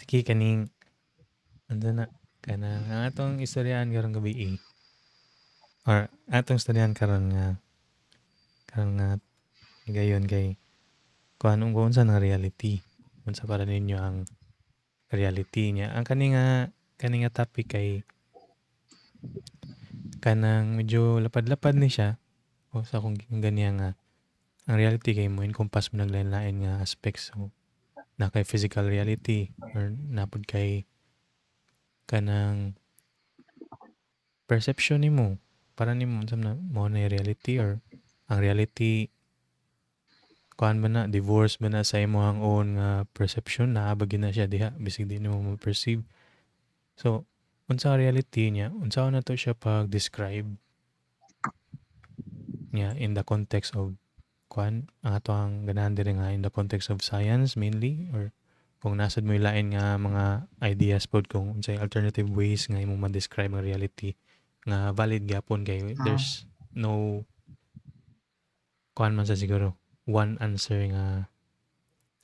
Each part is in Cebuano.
Sige, kaning ano na kanang ang atong istoryahan karong gabi or atong istoryahan karon nga higayon kay kung anong kung unsa nga reality, unsa para ninyo ang reality niya. Ang kani nga topic kay kanang medyo lapad-lapad ni siya o sa kung ganyan nga ang reality kay mo encompass mo naglain-lain nga aspects. So na kay physical reality or napud kay kanang perception nimo para nimo unsa na mo na reality or ang reality kuan ba na divorce ba na sa imong own nga perception, naa ba gyud na siya diha bisag di nimo ma-perceive. So unsa reality niya, unsa na to siya pag-describe niya in the context of kuan ang ato ang ganahan diri nga in the context of science mainly, or kung nasad mo lain nga mga ideas pod kung unsay alternative ways nga imong ma-describe ang reality nga valid gyapon kay there's no kuan man sa siguro one answer nga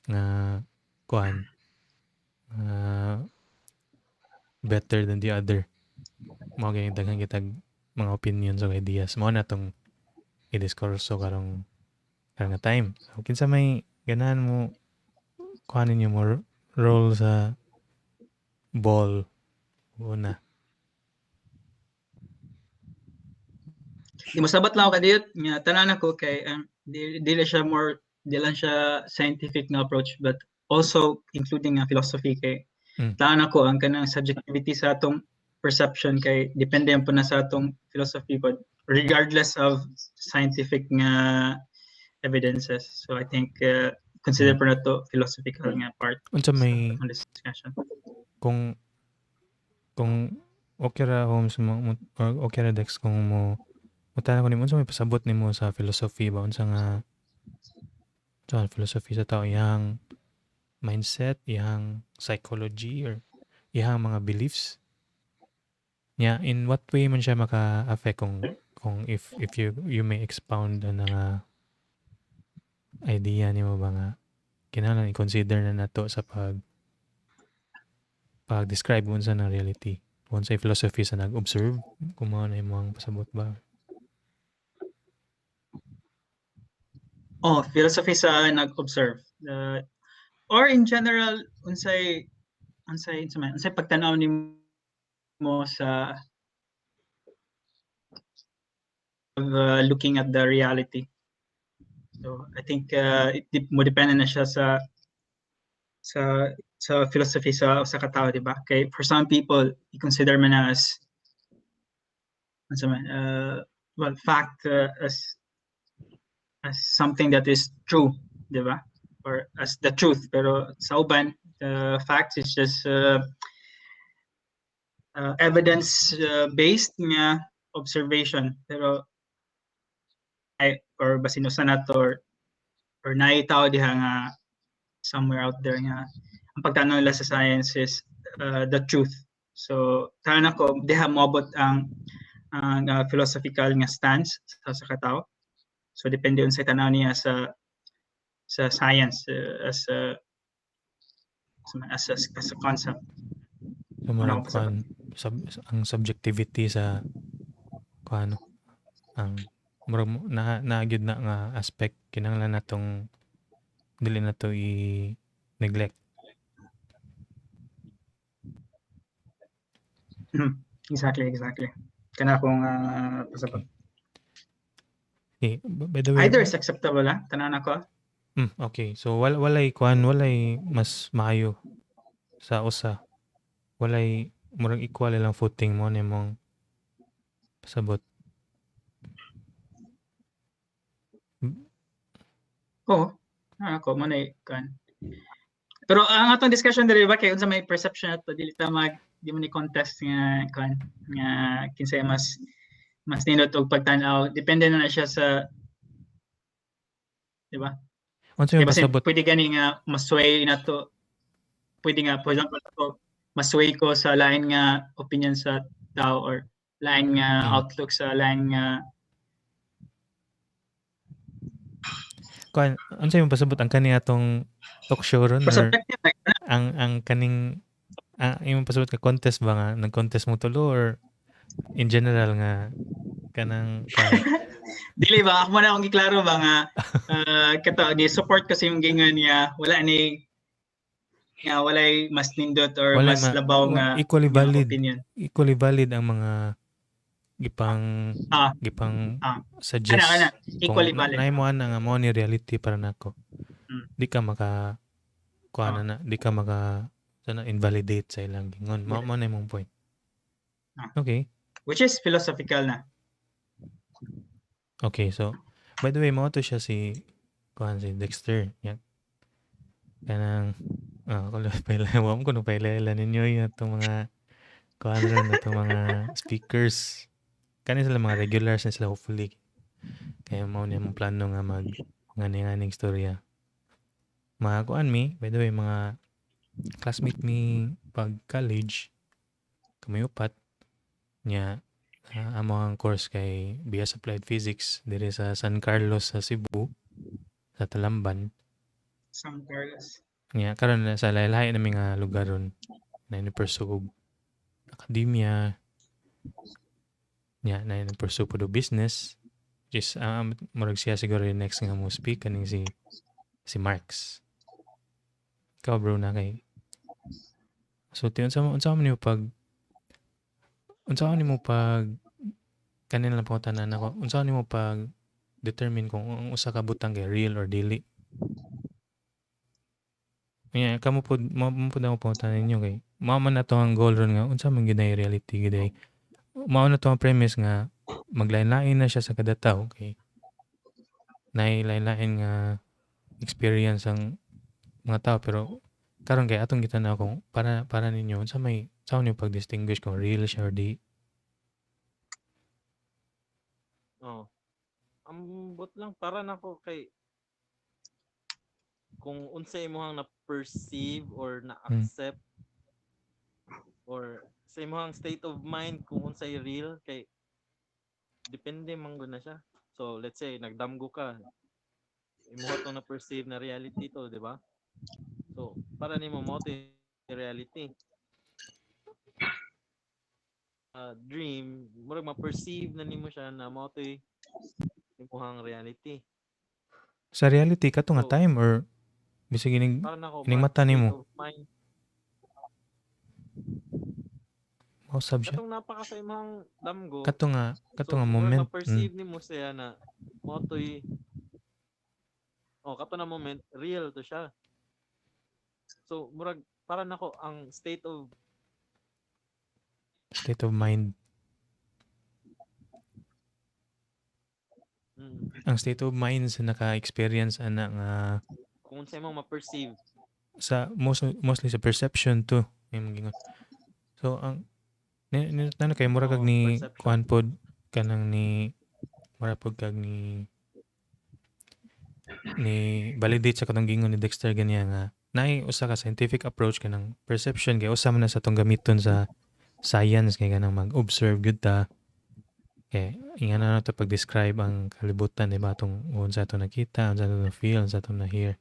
nga kuan nga better than the other. Mao gyud daghan kitag mga opinions o ideas mao na tong i-diskurso karong karong nga time. So kinsa may ganahan mo kuan ninyo mo roll sa ball una? Di mosabot lang ako kadiyot nga tanan ako kay dili siya more di lang siya scientific na approach but also including nga philosophy kay tanan ako ang kanang subjectivity sa atong perception kay depende po na sa atong philosophy pod regardless of scientific nga evidences. So I think consider po na to philosophical nga part. Unsa may sa discussion. Kung okay ra Holmes mo, or okay ra Dex kung mo mutana ko nimo unsa may pasabot nimo sa philosophy ba, unsa nga sa philosophy sa tao, iyang mindset, iyang psychology, or iyang mga beliefs niya, in what way man siya maka-affect kung if you may expound ang nga idea nimo ba nga kinahanglan i-consider na nato sa pag-describe unsa na reality, unsay philosophy sa nag-observe, kung mao na imong pasabot ba? Oh, philosophy sa nag-observe. Or in general, unsay unsay unsa man, unsay pagtan-aw nimo sa looking at the reality. So I think it mo depende na siya sa philosophy sa katao, di ba? Kay for some people, i-consider man na as unsa man, well, fact as something that is true, di ba? Or as the truth. Pero sa uban, the facts is just evidence based nga observation. Pero ay, or basin usa na to, or naitaw diha nga somewhere out there nga ang pagtanaw nila sa science is the truth. So tanan ako diha moabot ang philosophical nga stance sa katao. So depende unsay tanaw niya sa science as a concept. So, murag kuan, ang subjectivity sa kuan, ang murag na gyud na nga aspect kinahanglan natong dili na to i-neglect. Exactly. Kana akong pasabot. Okay. By the way, either is acceptable ha, tanan ako. Okay. So walay kuan, walay mas maayo sa usa. Walay murag equal ilang footing mo nimong pasabot. Oo. Ako mo na kuan. Pero ang atong discussion diri ba kay unsa may perception ato, dili ta mag di mo ni contest nga kuan nga kinsay mas nindot og pagtan-aw, depende na siya sa, di ba? Unsa yung Kaya basin, pasabot? Pwede gani nga masway na to. Pwede nga, for example, ako, masway ko sa lain nga opinion sa tao or lain nga outlook sa lain nga kuan, unsa yung pasabot ang kani atong talk show ron or Subjective, like, ang kaning Ah, imong pasabot ka contest ba nga nag-contest mo tulo or in general nga kanang kuan? Dili ba, ako man akong giklaro ba nga kato ni support kasi yung gingon niya, wala ni nga walay mas nindot or Walay mas labaw nga equally nga valid. Opinion. Equally valid ang mga gipang gipang suggest. Ana, ana, equally Kung valid. Naay mo ana nga mao ni reality para nako. Di ka maka kuan na, di ka maka sana invalidate sa ilang gingon. Mao mao na imong point. Okay. Which is philosophical na. Okay, so by the way, mao to siya si kuan, si Dexter. Yeah. Kanang kulo paila wa mo kuno paila ninyo yung atong mga kuan ron, atong mga speakers. Kani sila mga regulars na sila hopefully. Kaya mao ni among plano nga mag ngani-nganing storya. Mga kuan mi, by the way, mga classmate mi pag college, kami upat nya, amo ang course kay BS Applied Physics dire sa San Carlos sa Cebu, sa Talamban. San Carlos. Nya karon na sa lahi-lahi nami nga lugar ron na ni-pursue og academia. Nya na ni-pursue pud og business. Which is murag siya siguro yung next nga mo speak kaning si Marx. Ikaw bro na kay. So ti unsa man nimo pag kanina lang pangutanan nako, unsa nimo pag determine kung ang usa ka butang kay real or dili? Yeah, kamo pod mo pod ako pangutanan ninyo kay mao man ato ang goal ron nga unsa man gyud ay reality gyud ay. Mao na to ang premise nga maglain-lain na siya sa kada tawo kay naay lain-lain nga experience ang mga tao, pero karon kay atong gitan-aw kung para ninyo unsa may unsa ninyo pag-distinguish kung real siya or di. Oh. Ambot lang para nako kay kung unsa imong na-perceive or na-accept or sa imong state of mind kung unsay real kay depende man gud na siya. So let's say nagdamgo ka, imo to na perceive na reality to, di ba? So para nimo mao to reality. Dream, murag ma-perceive na nimo siya na mao to imong reality. Sa reality kato nga So, time or bisag ining para nako, ining mata state nimo. of mind. Mao sab siya. Katong napaka sa imong damgo. Kato So, nga murag moment. Ma-perceive nimo siya na mao to'y, oh, kato na moment real to siya. So murag para nako ang state of State of mind. Ang state of mind sa naka-experience ana nga kung unsa imong ma-perceive sa mostly sa perception to imong gingon. So ang ni, ni, kay mura kag Oo, ni perception. Kuan pod kanang ni mura pod kag ni validate sa katong gingon ni Dexter ganiya nga naay usa ka scientific approach kanang perception kay usa man na sa tong gamiton sa science kay kanang mag-observe gyud ta kay ingana na to pag-describe ang kalibutan, di ba, atong unsa ato nakita, unsa ato na-feel, unsa ato na-hear,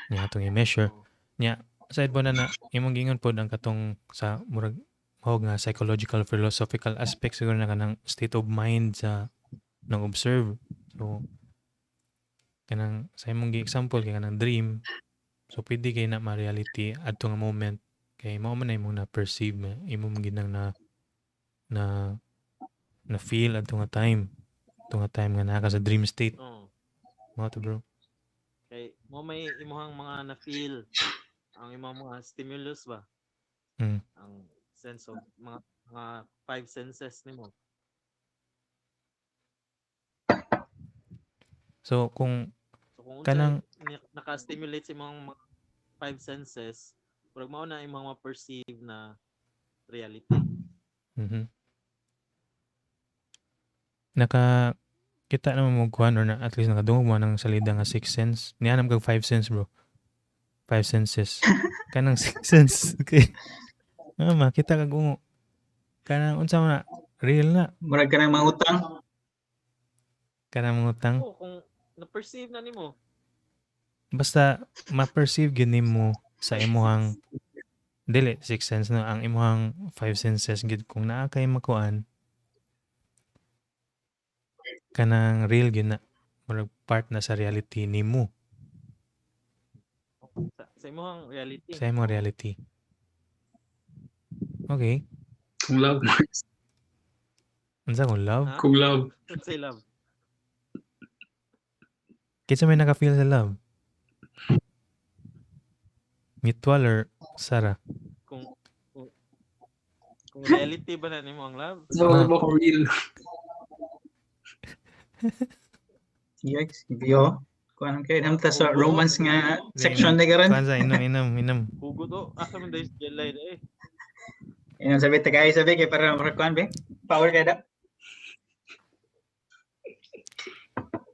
nya atong i-measure. Nya side po na na imong gingon pod ang katong sa murag mao nga psychological philosophical aspect siguro na kanang state of mind sa nang observe. So kanang sa imong gi-example kay kanang dream, so pwede kay na ma-reality adto nga moment kay mao man na imong na-perceive, na imong ginang na feel adto nga time nga naa ka sa dream state. Oo. Mao to, bro. Kay mo may imuhang mga na-feel ang imong mga stimulus ba? Ang sense of mga five senses nimo. So kung So kung unsay kanang naka-stimulate sa imong mga five senses, murag mao na imong ma-perceive na reality. Naka kita naman mo kuan or na, at least nakadungog mo ng salida nga six sense. Nianam kag five sense, bro. Five senses. Kanang six sense. Okay. Ah, makita kag ungo. Kanang unsa man na real na. Murag kanang mangutang. Kanang mangutang. Oo, kung na-perceive na nimo. Basta ma-perceive gyud nimo sa imuhang Dili sixth sense, no, ang imong five senses gid, kung naa kay makuan, kanang real gyud na, murag part na sa reality nimo. Sa imong reality. Sa imong reality. Okay. Kung love, Marks. Unsa kung love? Ha? Kung love. Unsay love? Kinsa may naka-feel sa love? Mutual or Sarah? Kung reality ba na nimo ang love? So, Ah. ba kung real? Yikes, bio. Kung anong kayo namta sa Hugot. Romance nga section na karon. Kuan sa inom, inom, inom. Hugot o. Asa man dahil sa jelay eh. Inom sabi tagay sabi kay para makakuan be. Power kay da.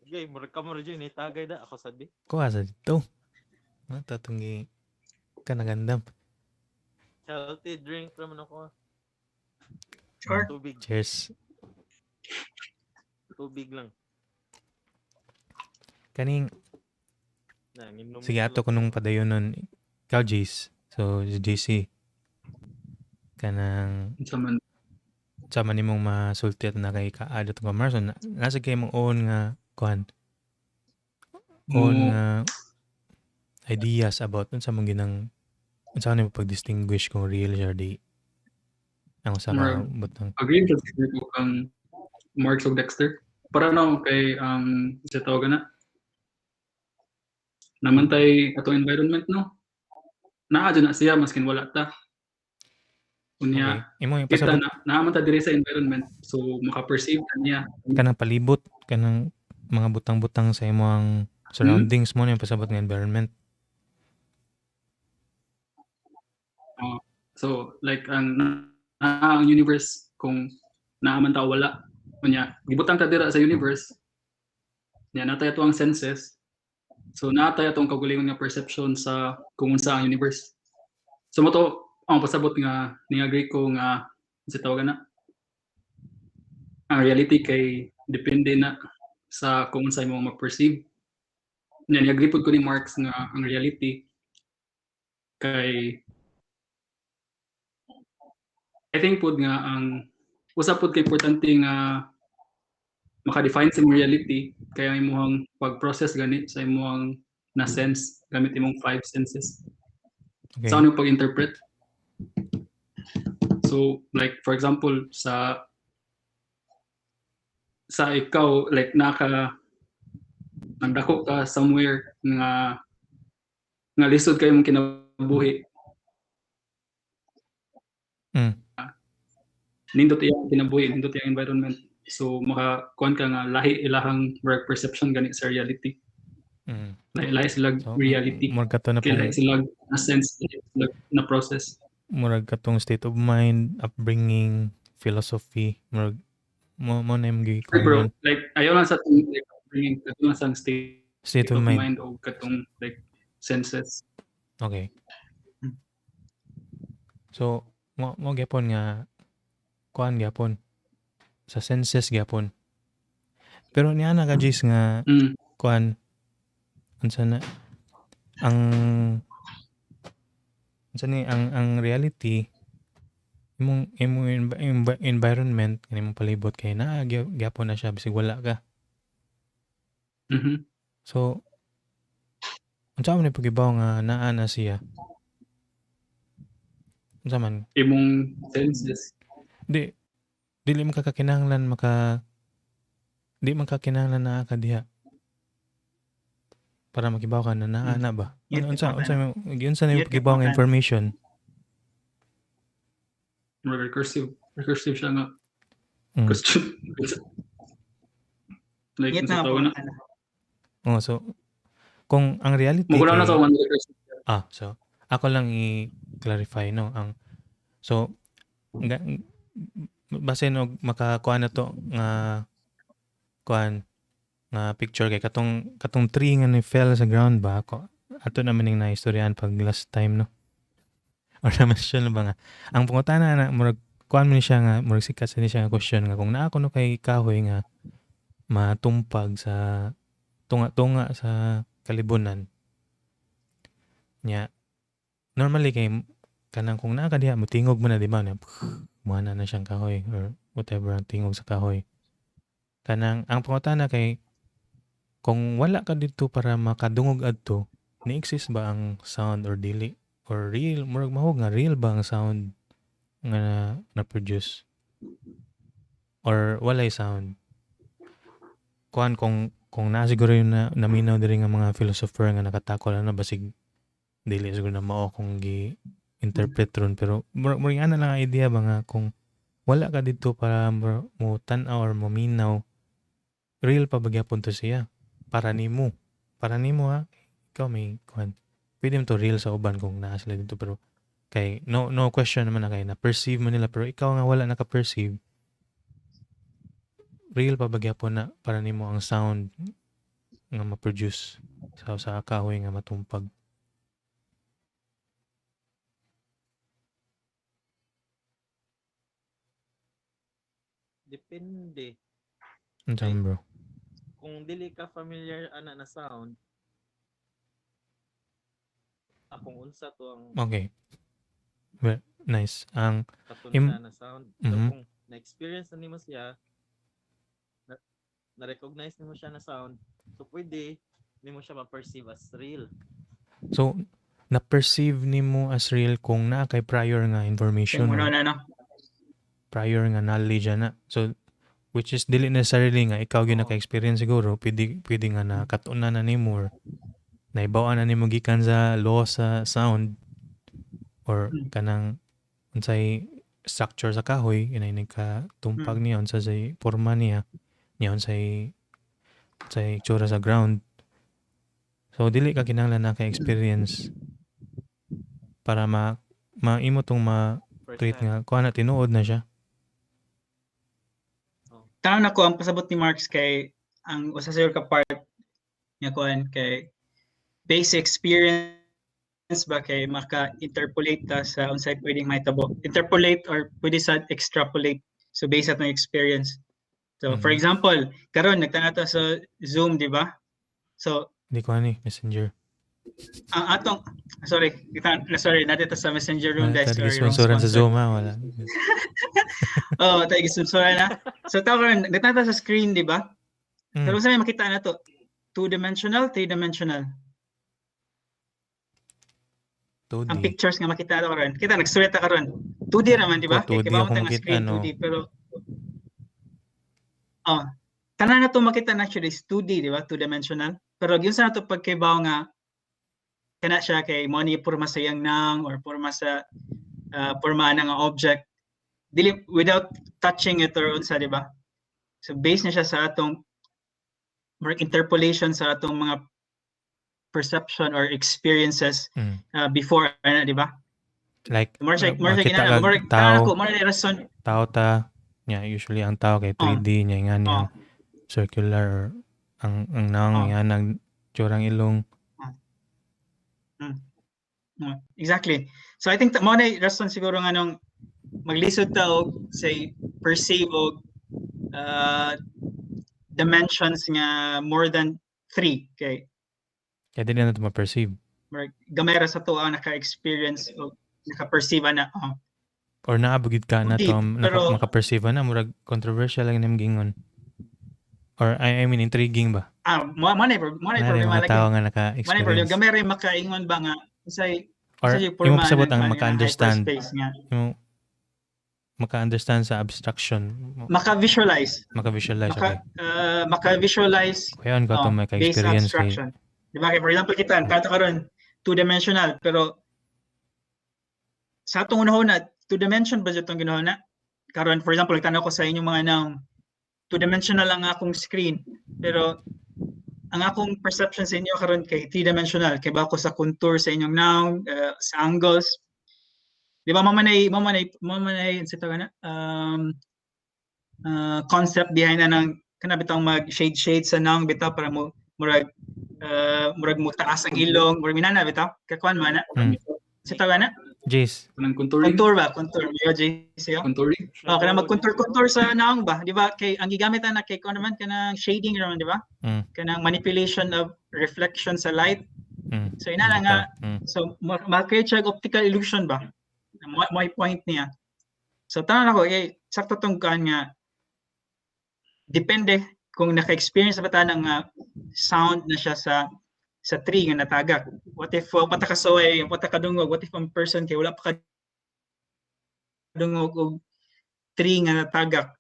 Okay, murag ka mo rin dyan, eh. Tagay da. Ako sabi. Kuha sa dito. Ano tatong gi kanagandam. Healthy drink naman ako. Sure. Tubig. Cheers. Tubig lang. Kaning Na, nginom sige, ko ato lang. ko nung padayon nun. Ikaw, Jace. So, si JC. Kanang Unsa man. Sa man nimong masulti at na kay kaadto ka Marson. Nasa kay mong own nga kuan, own Mo nga ideas about unsa man ginang unsa man pag-distinguish kung real siya or di ang usa ka Murag- butang. Agree jud ko kang Marks ug Dexter. Para no kay ang sa tawag na namantay atong environment, no. Naa jud na siya maskin wala ta. Unya, Okay. Imo yung kita pasabot na naa man ta diri sa environment, so maka-perceive ta niya. Kanang palibot, kanang mga butang-butang sa imong surroundings mo na yung pasabot nga environment. So like ang naa ang universe kung naa man ta o wala. Unya, gibutang ta dira sa universe. Nya natay ato ang senses. So natay atong kaugalingon nga perception sa kung unsa ang universe. So mo to ang pasabot nga ni-agree ko nga sa tawag na ang reality kay depende na sa kung unsa imong ma-perceive. Nya ni-agree pud ko ni Marx nga ang reality kay I think pud nga ang usa pud kay importante nga maka-define sa imong reality kay ang imong pag-process gani sa imong na sense gamit imong five senses sa ano pag-interpret. So like for example sa ikaw, like naka nagdako ka somewhere nga nga lisod kay imong kinabuhi. Nindot iyang kinabuhi, nindot iyang environment. So maka kuan ka nga lahi ilahang work perception gani sa reality. Lahi, lahi sila So, reality. Murag kato na Kay lahi pong sila na sense, lahi sila na process. Murag katong state of mind, upbringing, philosophy, murag mo na yung Ay, gikuan bro, nun. like ayaw lang sa atong like upbringing, katong lang sa state State of of mind. mind o katong like senses. Okay. So, mo gyapon nga kuan gyapon sa senses gyapon. Pero niya na ka, Jace, nga kuan, unsa na ang unsa ni ang reality, imong environment kani imong palibot kay naa gyapon na siya bisag wala ka. So unsa man ni pagibaw nga naa na siya? Unsa man? Imong senses. Di dili man ka kakinahanglan maka di man ka kinahanglan naa ka diha para makibaw ka na naa na ba? Yun, Ano, unsa yun, unsa giunsa na Yun, yung pagibaw nga yun. information? More recursive siya nga question. Like Ngit unsa na tawag na? po. Oh, so kung ang reality Mugulaw na kay sa one recursive. Ah, so ako lang i-clarify, no, ang so ga, basin og makakuha na to nga kuan nga picture kay katong tree nga ni fell sa ground ba ako ato naman ning naistoryahan pag last time, no, or naman siya na ba nga ang pangutana na murag kuan man ni siya nga murag sikat sa ni siya nga question nga kung naa kuno kay kahoy nga matumpag sa tunga-tunga sa kalibunan nya, normally kay Kanang kung naa ka diha motingog man na, di ba? Na, muana na siyang kahoy or whatever ang tingog sa kahoy. Kanang ang pangutana kay kung wala ka didto para makadungog adto, ni-exist ba ang sound or dili? Or real, murag mahog nga real ba ang sound nga na-produce? Or walay sound? Kuan kung naa siguro yung na, naminaw diri nga mga philosopher nga nakatakol ano, basig dili siguro na mao kung gi-interpret ron, pero murag ana lang ang idea ba nga kung wala ka didto para mo tan-aw or mominaw, real pa ba gyapon to siya para nimo ha, ikaw may kuan, pwede mo to real sa uban kung naa sila didto, pero kay no question naman na kay na perceive man nila, pero ikaw nga wala naka-perceive, real pa ba gyapon na para nimo ang sound nga ma-produce sa kahoy nga matumpag? Depende. Unsa man, bro? Kung dili ka familiar ana na sound, akong unsa to ang Okay, well, nice ang katon siya na sound. Pero kung na-experience na nimo siya, na-recognize nimo siya na sound, so pwede nimo siya ma-perceive as real. So na-perceive nimo as real kung naa kay prior nga information Kung or na, no? prior nga knowledge ana. So which is dili necessarily nga ikaw gyud Oo. naka-experience siguro, pwede nga nakatunan na nimo or naibaw-an na nimo gikan sa law sa sound or kanang unsay structure sa kahoy inay nagkatumpag niya, unsa say porma niya niya, unsay itsura sa ground. So dili ka kinahanglan na ka-experience para ma maimo tong First ma-treat hand. nga kuha na tinuod na siya. Tanaw na ko ang pasabot ni Marx kay ang usa siguro ka part nga kuan kay base experience ba kay maka-interpolate ta sa unsay pwedeng mahitabo. Interpolate or pwede sa extrapolate. So based at experience. So for example, karon nagtanaw ta sa Zoom, di ba? So Di ko ani Messenger. Ang atong, sorry, kita, sorry, natin ta sa Messenger room Wala guys. tayo Sorry, wrong sponsoran sa sponsor. Zoom ha, wala. Oo, tayo sponsoran na. So tawag karon nagtanaw ta sa screen, di ba? Pero sa may makita na to, two-dimensional, three-dimensional. 2D. Ang pictures nga makita na karon. Kita nagsulat ta karon. 2D raman, di ba? Ko, 2D Kay ako nga makita, screen no. 2D, pero oh, tanan na to makita na actually is 2D, di ba? Two-dimensional. Pero gyud sa nato pagkibaw nga kana siya kay mo ni porma sa iyang nang or porma sa porma na nga object dili without touching it or unsa, di ba? So based na siya sa atong more interpolation sa atong mga perception or experiences before ana, di ba? Like More siya more siya makita ginana kag more tao, ko more na rason. Tao ta nya, usually ang tao kay 3D nya nga niya circular or ang naong nga nag tsurang ilong. Exactly. So I think mo na rason siguro nga nung maglisod ta og say perceive og dimensions nga more than 3 kay Kaya dili na to ma-perceive. More gamay ra sa to ang naka-experience o naka-perceive ana. Oh. Or naabogid ka na Hindi, to pero maka-perceive na, murag controversial lang nim gingon. Or I mean intriguing ba? Ah, mo na Naa rin problema mga lagi. tao nga Mo na problema naka-experience. gamay ra makaingon ba nga unsay Or unsay imo porma pasabot ng ang kuan nga maka-understand. hyperspace nga. Imo maka-understand sa abstraction. Maka-visualize. Maka-visualize, Maka, okay. maka-visualize Kuyaon ka to oh, based maka-experience kay abstraction. Di ba? Kay for example, kita, kato karon two-dimensional, pero sa atong unahuna, two-dimension ba itong ginahuna? Karon, for example, nagtanaw ko sa inyong mga nang two-dimensional ang akong screen, pero ang akong perception sa inyo karon kay three-dimensional, kay ba ako sa contour sa inyong naong, sa angles. Di ba mamanay sa tawag na concept behind na ng kana bitang mag shade shade sa naong bitaw para mo murag murag mo taas ang ilong, murag minana bitaw kakuan man na. Sa tawag na Jace, Kanang contouring. Contour ba? Contour. Yo, Jace, yo. Contouring. Oh, kana mag-contour-contour sa naong ba? Di ba? Kay ang gigamit na kay kuan naman kanang shading raman, di ba? Kanang manipulation of reflection sa light. So ina na nga, so ma-create siya og optical illusion ba? Mo point niya. So tanan ako eh sakto tong kuan nga depende kung naka-experience ba ta ng sound na siya sa tree nga natagak. What if wa pa ta kasuway, wa pa ta kadungog, what if ang person kay wala pa kadungog og tree nga natagak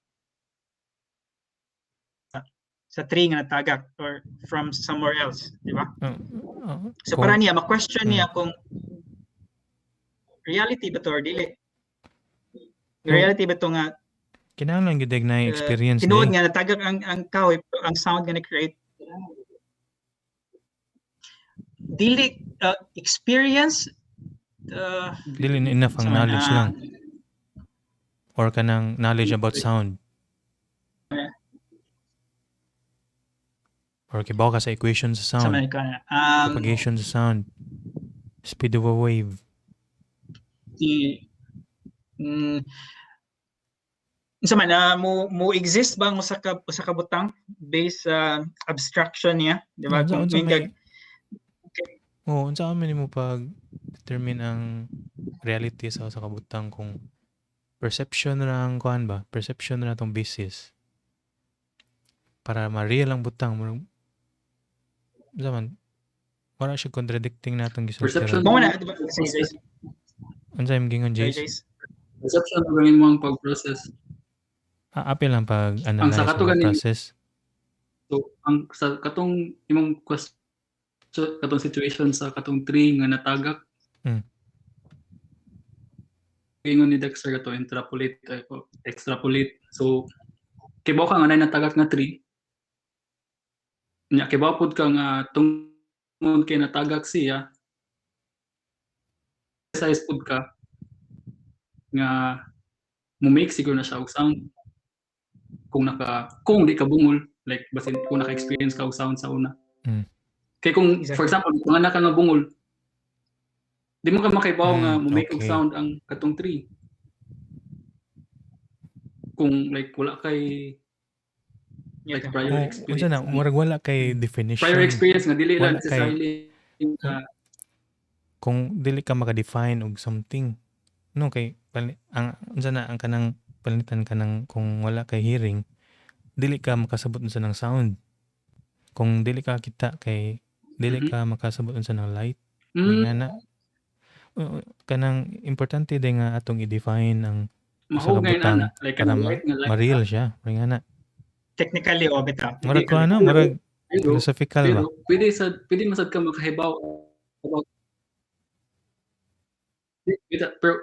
sa tree nga natagak or from somewhere else, di ba? So para niya ma-question niya kung reality ba to or dili. Reality ba to nga kinahanglan gyud na experience tinuod nga natagak ang kahoy, ang sound nga na-create. Dili experience dili na enough ang knowledge lang or kanang knowledge about sound. Or kibaw ka sa equation sa sound. Propagation sa sound. Speed of a wave. Unsa man mo exist ba ang usa ka butang based sa abstraction niya, di ba? Kung unsa man nimo pag determine ang reality sa usa ka butang kung perception ra ang kuan ba? Perception ra tong basis. Para ma-real ang butang mo. Unsa man? Wala siya contradicting natong gisulti. Perception mo na, di ba? Unsa imong gingon, Jace? Perception ra imong ang pag-process. Apil lang pag-analyze ang process. So, ang sa katong imong question, katong situation sa katong tree nga natagak. Ingon ni Dexter kato interpolate extrapolate. So kibaw ka nga nay natagak nga tree. Nya kibaw pud ka nga tungod kay natagak siya. Size pud ka nga mo make siguro na siya og sound kung di ka bungol, like basin kung naka-experience ka og sound sa una. Kay kung exactly. For example, kung anak ka nga bungol, di mo ka makaibaw nga mo make og sound ang katong tree. Kung like wala kay like prior experience. Unsa na murag wala kay definition. Prior experience nga dili lang necessarily kung dili ka maka-define og something. No kay ang unsa na ang kanang palitan kanang kung wala kay hearing, dili ka makasabot unsa ng sound. Kung dili ka kita kay dili ka makasabot unsa ng light. Nga na kanang importante din nga atong i-define ang usa ka butang like para ma-real siya. Nga na. Technically o bitaw. Murag ko ano, murag philosophical ba? Pwede masad ka makahibaw about pero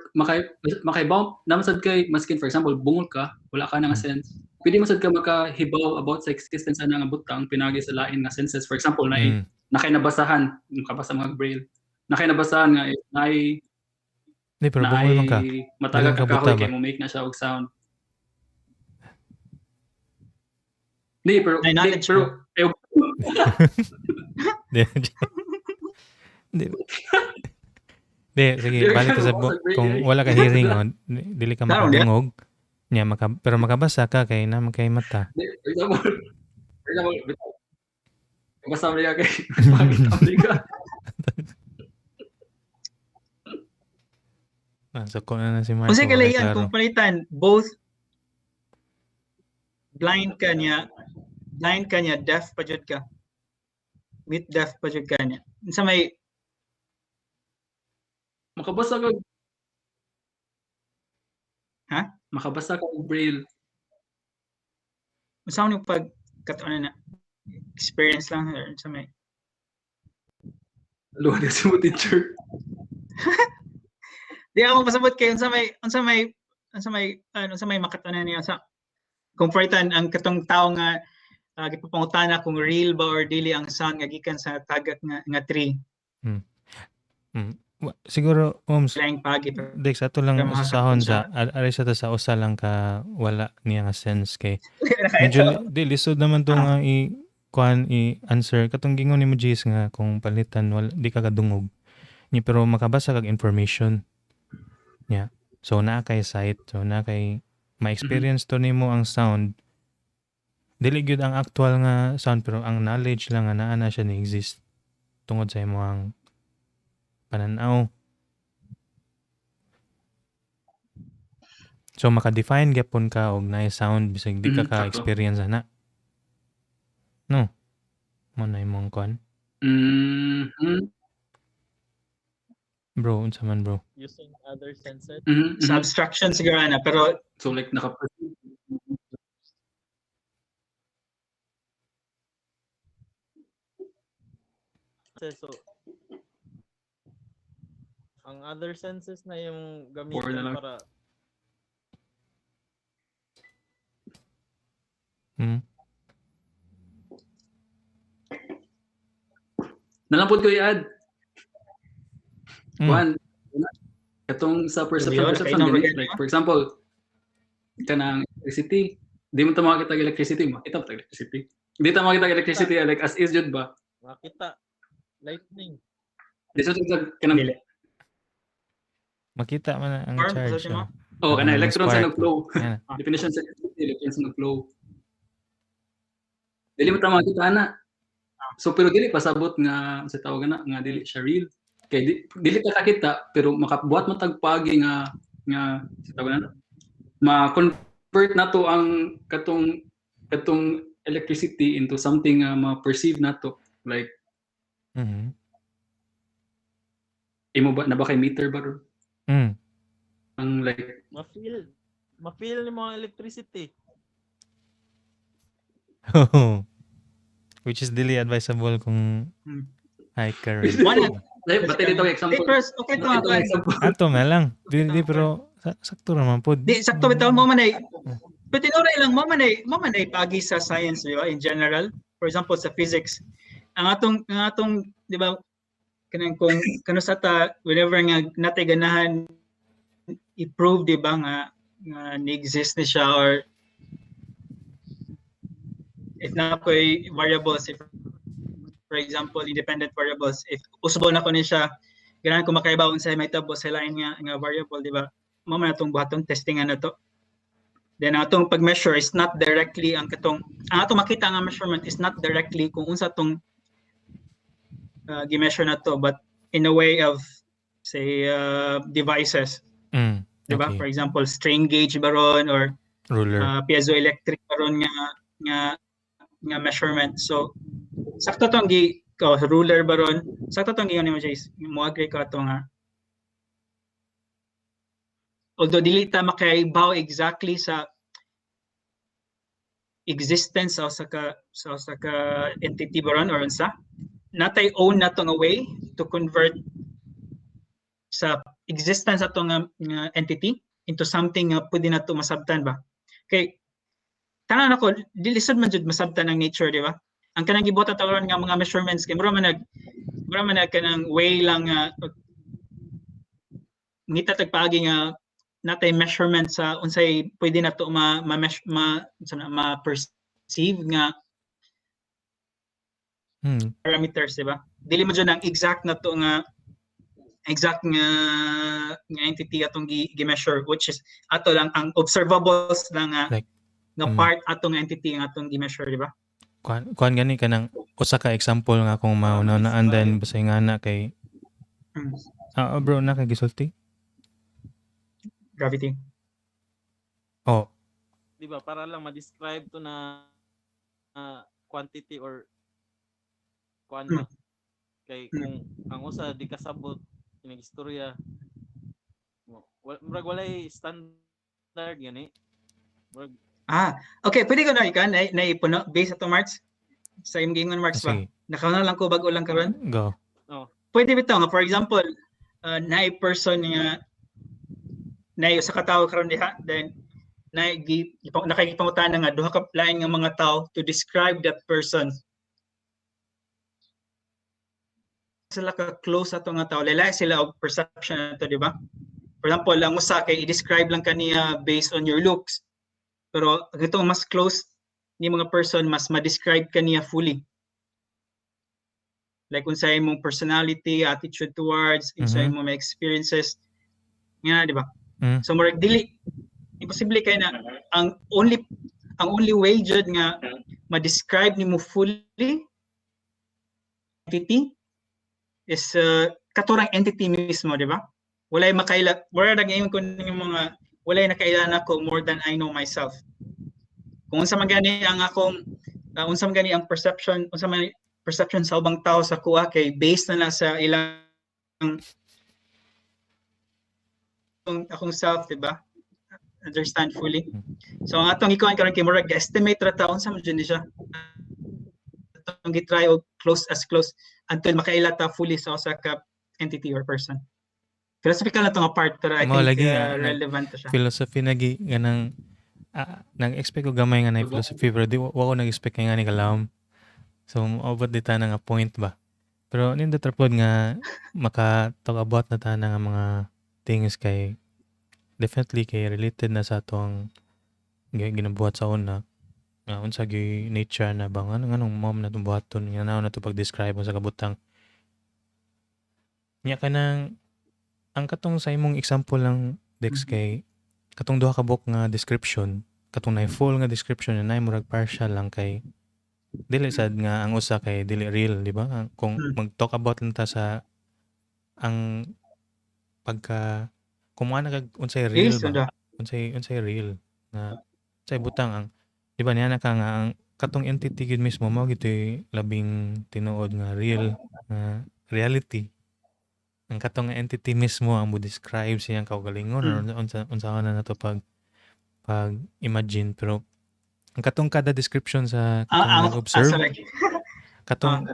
makahibaw naman sad kay maskin for example bungol ka, wala ka na nga sense. Pwede masad ka makahibaw about sa existence ana nga butang pinagi sa lain nga senses. For example, na nakay nabasahan, makabasa mga braille. Nakay nabasahan nga naay di pero bungol man ka. Matagak ka kahoy kay mo make na siya og sound. Di pero di Di, sige, balik ka sa kung wala ka hearing, oh, dili ka makadungog. Nya pero makabasa ka kay na kay mata. Di, for example, basta mo kay pangit ka. So ko na si Marco. Kasi kalayan kung palitan both blind ka niya, deaf pa jud ka. Mute deaf pa jud ka niya. Unsa may makabasa ka? Ha? Makabasa ka og braille. Unsa man yung pag katuan na experience lang or unsa may Luha na si mo teacher. Di ako pasabot kay unsa may makatunan niya sa kung palitan ang katong tao nga gipapangutana kung real ba or dili ang sound nga gikan sa tagak nga tree. Siguro Dex ato lang usahon sa ari sa ta sa usa lang ka wala niya nga sense kay medyo di lisod naman to nga i kuan i-answer katong gingon nimo Jace nga kung palitan wala di ka kadungog ni pero makabasa kag information niya. So naa kay sight, so naa kay ma-experience to nimo ang sound. Dili gyud ang actual nga sound pero ang knowledge lang nga naa na siya ni exist tungod sa imong pananaw. So maka-define gyapon ka og naay sound bisag di ka Sakto. Ka-experience ana. No. Mo na imong kuan. Bro, unsa man, bro? Using other senses. Sa abstraction siguro na, pero So like naka So ang other senses na yung Four na gamitin lang. Para Nalampod ko i-add. One, katong sa perception, Yun, perception kainom gani, rin. like for example, kanang electricity, di mo ta makita ang electricity, makita pa ta electricity. Di ta makita ang electricity like as is jud ba? Makita lightning. Di sa tag kanang Dili. Makita man na ang Farm, charge. sa mo? Oh, Ang kanang electrons spark. ang nag-flow. Yan. Definition sa electricity, electrons ang nag-flow. Dili mo ta makita na. So pero dili pasabot nga sa tawag na nga dili siya real. Kay dili ta kakita pero makabuhat mo tag paagi nga nga sa tawag na ma-convert nato ang katong katong electricity into something nga ma-perceive nato, like imo ba na ba kay meter ba ron? Ang like Ma-feel nimo ang electricity. Which is dili advisable kung high current. Wala. Like, batay dito Di, example. first, okay to Batay nga. dito example. Ato na lang. Di, di pero sakto naman po. Di, sakto bitaw mo man ay. Pero tinuray lang mo man ay pagi sa science, di ba? In general, for example sa physics, ang atong, di ba, kanang kung kano sa ta whenever nga natay ganahan i-prove, di ba, nga nga ni-exist ni siya or if na ko'y variables, if for example independent variables, if usbo na ko ni siya, ganahan ko makaibaw unsay may tabo sa lain nga nga variable, di ba, mo man atong buhaton, testingan na to. Then atong pag-measure is not directly ang katong ang atong makita nga measurement is not directly kung unsa tong gi-measure na to, but in a way of, say, devices, di ba? For example, strain gauge baron or Ruler. Piezoelectric baron nga nga nga measurement. So sakto tong gi oh, ruler baron, sakto tong giyon nimo, Jace. Mo agree ko ato nga although dili ta makaibaw exactly sa existence sa usa ka entity baron or unsa, natay own nato nga way to convert sa existence ato nga entity into something nga pwede nato masabtan ba. Kay tanan ako, dili sad man jud masabtan ang nature, di ba? Ang kanang gibuhat ato karon nga mga measurements kay mura man nag kanang way lang nga ngita tag paagi nga natay measurement sa unsay pwede nato ma ma, ma, unsa na, ma perceive nga parameters, di ba? Dili mo jud ang exact na to nga exact nga nga entity atong gi-measure, which is ato lang ang observables lang nga Like, nga part ato nga entity nga atong gi-measure, di ba? Kuan kuan gani kanang usa ka example nga kung mauna-unaan din basta nga na kay Ah, bro, na kay gisulti. Gravity. Oh, Di ba? Para lang ma-describe to na quantity or kuan ba. Kay kung ang usa di kasabot inig istorya mo murag walay standard gani. Murag Ah, okay, pwede ko na ikan na naipuno base ato, Marks, sa imong giingon, Marks, ba? Sige. Nakauna lang ko bag-o lang karon. Go. Pwede bitaw nga for example, naay person nga naay usa ka tawo karon diha, then naay gi nakikipangutana nga duha ka lain nga mga tao to describe that person. Sila ka close ato nga tao, lahi sila og perception ato, di ba? For example, ang usa kay i-describe lang kaniya based on your looks. Pero ang itong mas close ni mga person, mas ma-describe kaniya fully. Like unsay imong personality, attitude towards, unsay imong mga experiences. Nga, di ba? So murag dili imposible kay na ang only way jud nga ma-describe nimo fully entity is katurang entity mismo, di ba? Walay makaila, wala nag ko ng mga Walay nakaila nako more than I know myself. Kung unsa man gani ang akong unsa man gani ang perception, unsa man perception sa ubang tao sa kuha kay based na sa ilang akong self, di ba? Understand fully. So ang atong ikuan karon kay murag estimate ra ta unsa man jud ni siya. Atong gi-try og close as close until makaila ta fully sa usa ka entity or person. Philosophical na to nga part pero I Mao think lagi, relevant to siya. Philosophy na gi ganang nag-expect ko gamay nga na philosophy pero di wa ko nag-expect nga ni kalawom. So moabot di ta na nga point ba. Pero nindot ra pod nga maka talk about na ta na nga mga things kay definitely kay related na sa atong ginabuhat sa una nga unsa gyud nature na ba nganong mao man natong buhaton nga naon nato pag-describe sa kabutang nya kanang ang katong sa imong example lang Dex kay katong duha ka buok nga description, katong naay full nga description na naay murag partial lang kay dili sad nga ang usa kay dili real, di ba? Kung mag-talk about lang ta sa ang pagka kung mo na kag unsay real Yes, ba, unsay real nga unsay butang ang di ba niya na ka nga ang katong entity gid mismo mao gitoy labing tinuod nga real nga reality. Ang katong entity mismo ang mo-describe sa iyang kaugalingon or unsa na nato pag imagine pero ang katong kada description sa katong nag-observe katong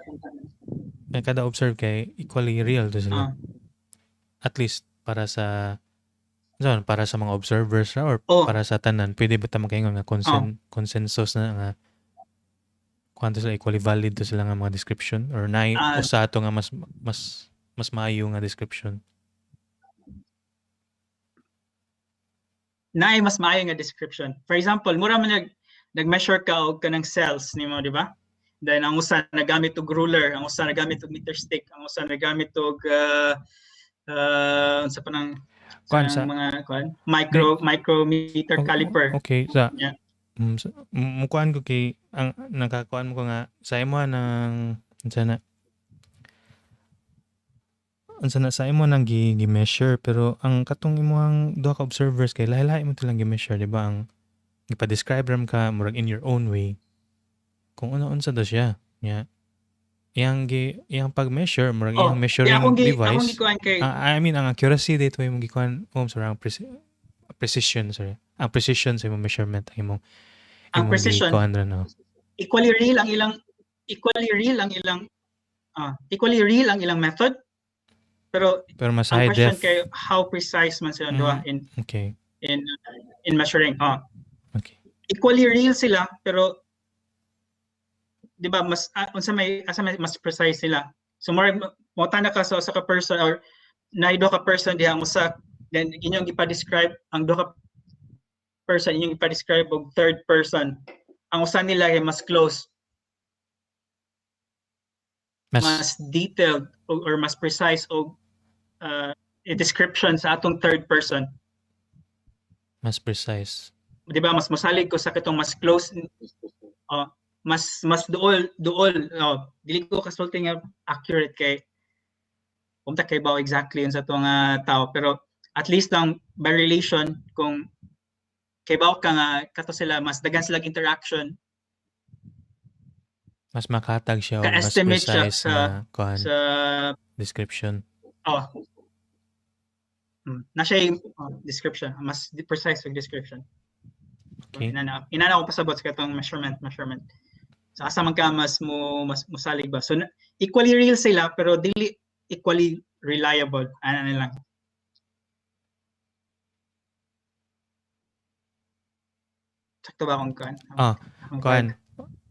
kada observe kay equally real to sila. At least para sa para sa mga observers ra or para sa tanan pwede ba ta makaingon nga consensus na nga kuanto sila equally valid to sila nga mga description or naay usa ato nga mas maayo nga description? Naay mas maayo nga description. For example, mura man nag-measure ka og kanang cells nimo, di ba? Then ang usa nagamit og ruler, ang usa nagamit og meter stick, ang usa nagamit og unsa pa nang kuan sa mga kuan micrometer caliper. Okay, sa yeah. Mukuan ko kay ang nakakuan mo ko nga sa imo nang unsa na sa imo nang gi-measure pero ang katong imong duha ka observers kay lahi-lahi mo silang gi-measure, di ba? Ang ipa-describe ram ka murag in your own way kung ano-unsa do siya. Yeah. Iyang pag-measure murag iyang measuring device. I mean ang accuracy dito imong gikuan sorry, ang precision sorry. Ang precision sa imong measurement ang imong ang precision gikuan ra, no? Equally real ang ilang method. Pero mas ang high question def. Kay how precise man sila duha in in measuring. Okay. Equally real sila pero di ba mas unsa may asa may mas precise sila. So more mo tana ka sa usa ka person or naay duha ka person diha ang usa then inyong gipa-describe ang duha ka person inyong gipa-describe og third person. Ang usa nila kay mas close, mas detailed or mas precise og description sa atong third person. Mas precise. Di ba mas mosalig ko sa katong mas close, mas duol dili ko kasulti nga accurate kay unta kay ba exactly unsa to nga tao pero at least lang by relation kung kay ba ka nga kato sila mas daghan sila interaction, mas makatag siya o mas precise siya na kuan sa description. Na siya yung description, mas precise yung description. Okay. Inana ko pasabot sa katong measurement. So asa man ka mas mosalig ba. So equally real sila pero dili equally reliable. Ana na lang. Sakto ba akong kuan? Kuan.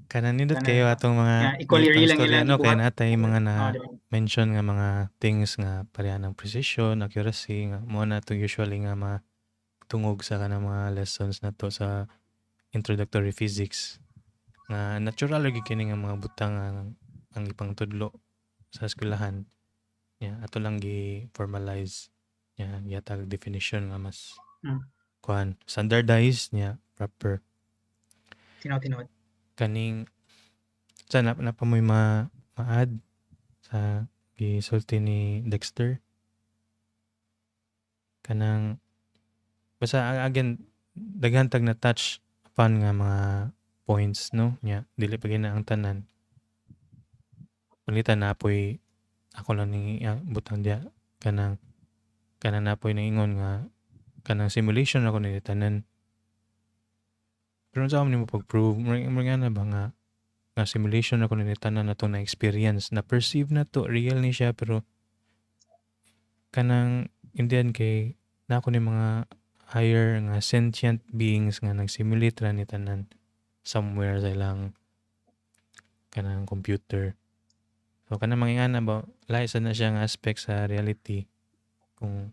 Kanan nindot kayo atong mga equally real ang ilang no, kaya natay mga na mention nga mga things nga pareha ng precision, accuracy nga mo na to usually nga matungog sa kanang mga lessons na to sa introductory physics nga natural lagi kini nga mga butang ang ipangtudlo sa eskwelahan. Yeah, ato lang gi-formalize yeah, yatag definition nga mas kuan standardized niya proper. Tinod. Kaning sa na pa mo'y ma-add sa gisulti ni Dexter kanang Basta again, daghan tag na touch upon nga mga points, no? Nya dili pa gina ang tanan. Pananglitan na poy ako lang ni butang diya kanang kanang napoy ningon nga kanang simulation ako ni tanan. Pero unsa man nimo pag-prove? Murag nga na ba nga nga simulation ako ni tanan na to na experience, na perceive na to, real ni siya, pero kanang indian kay na ako ni mga higher nga sentient beings nga nag-simulate ra ni tanan somewhere sa ilang kanang computer. So kanang mga ingana ba, lahi sad na siya nga aspect sa reality kung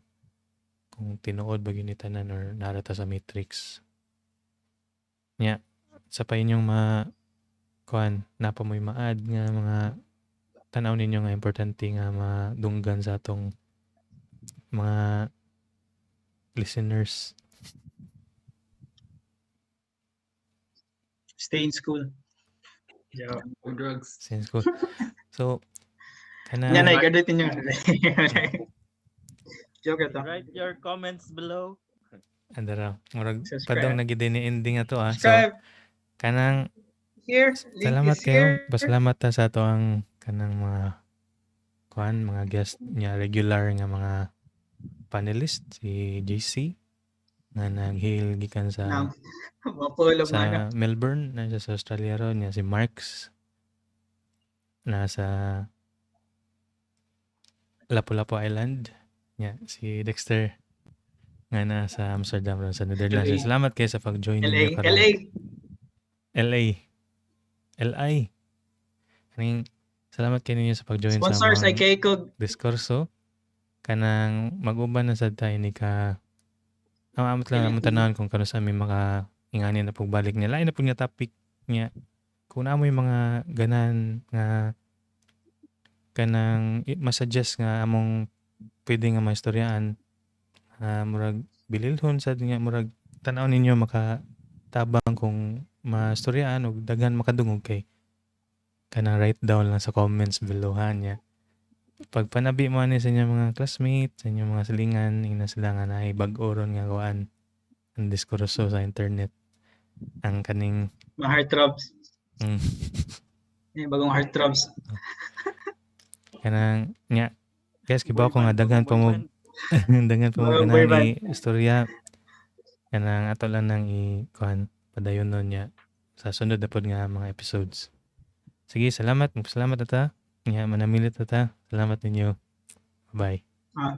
tinuod ba gyud ni tanan or naa ra ta sa Matrix. Nya sa pa inyong ma kuan, naa pa mo'y ma-add nga mga tan-aw ninyo nga importante nga madunggan sa atong mga listeners? Stay in school. Yeah. Or drugs. Stay in school. So, kana Yan ay graduate ninyo. Joke ito. Write your comments below. Andara, murag Subscribe. padong na gid ni ending ato ah. So, Subscribe kanang here. Link salamat is kayo. here. Pasalamat ta sa ato ang kanang mga kuan, mga guest niya, regular nga mga panelist, si JC nga nag-hail gikan sa No. Mapulog sa man. Melbourne, nasa sa Australia ron niya, si Marks nasa Lapu-Lapu Island niya, si Dexter nga nasa Amsterdam ron sa Netherlands. LA. Salamat kayo sa pag-join LA. ninyo karon. LA. LA. LI. Kaning salamat kayo ninyo sa pag-join sa Sponsors ay among kay Kog. diskurso. Kanang mag-uban na sad tayo ni ka ang amot lang among tanawon kung kanus ami maka ingani na pagbalik niya. Lain na pud nga topic niya. Kung naa mo'y mga ganan nga kanang masuggest nga among pwede nga maistoryaan, murag bililhon sad nga murag tan-aw ninyo makatabang kung mastoryaan og daghan makadungog kay kanang write down lang sa comments below ha niya. Pagpanabi mo ani sa inyong mga classmates, sa inyong mga silingan, ingna sila nga naay bag-o ron nga kuan ang diskurso sa internet. Ang kaning Mga heartthrobs. Yung bagong heartthrobs. Kanang nya guys, kibaw ko Boy nga band, daghan pa boy mo band. daghan pa mo Boy ganahan band. i istorya. Kanang ato lang nang i kuan padayon nun niya sa sunod na pod nga mga episodes. Sige, salamat. Salamat ata. Nya manamilit ata. Salamat ninyo. Bye. Ah.